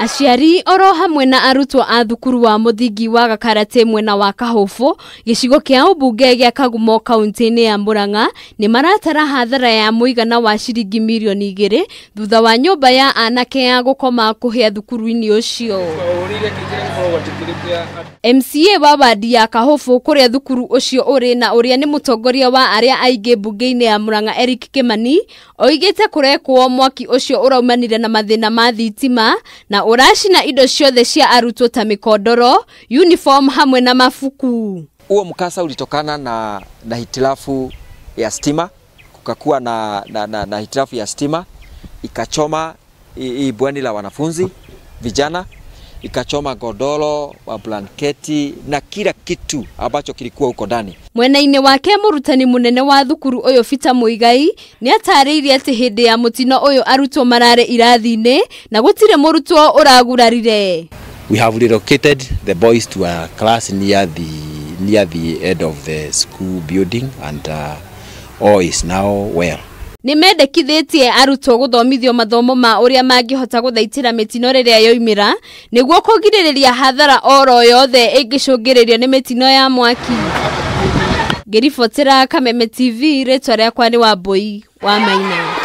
Aciari oro hamwe na arutwo a thukuru wa mũthingi wa Gakaratĩ mwena wa Kahũbũ gĩcigo kĩa ũmbunge gĩa Kagumo kaunti-inĩ ya Murang'a nĩ maratara hathara ya mũigana wa ciringi mirioni 2 thutha wa nyũmba ya anake ya gũkoma kũhĩa thukuru-inĩ ũcio. MCA wa wadi ya Kahũbũ kũrĩa thukuru ũcio ũrĩ na ũrĩa nĩ mũtongoria wa arĩa aingĩ mbunge-inĩ ya Murang'a Eric Kimani oigĩte kũrekwo mwaki ũcio ũraumanire na mathĩna ma thitima na ũracina indo ciothe cia arutwo ta mikondoro, uniform hamwe na mabuku. Huo mkasa ulitokana na hitilafu ya stima, kukakuwa na hitilafu ya stima ikachoma hii bweni la wanafunzi vijana, ikachoma godoro, blanketi na kila kitu ambacho kilikuwa huko ndani. Mwena-inĩ wake mũrutani mũnene wa thukuru ũyũ Peter Muigai nĩ atarĩirie atĩ hĩndĩ ya mũtino ũyũ arutwo mararĩ irathi-inĩ na gũtirĩ mũrutwo ũragurarire. We have relocated the boys to a class near the end of the school building and all is now well. Nĩ mendekithĩtie arutwo gũthomithio mathomo ma ũrĩa mangĩhota gũthaitĩra mĩtino rĩrĩa yoimĩra nĩguo kũgirĩrĩria hathara oro yothe ĩngĩcũngĩrĩrio nĩ mĩtino ya mwaki. Ngĩribotera Kameme TV, rĩtwa rĩakwa nĩ Wambui wa Maina.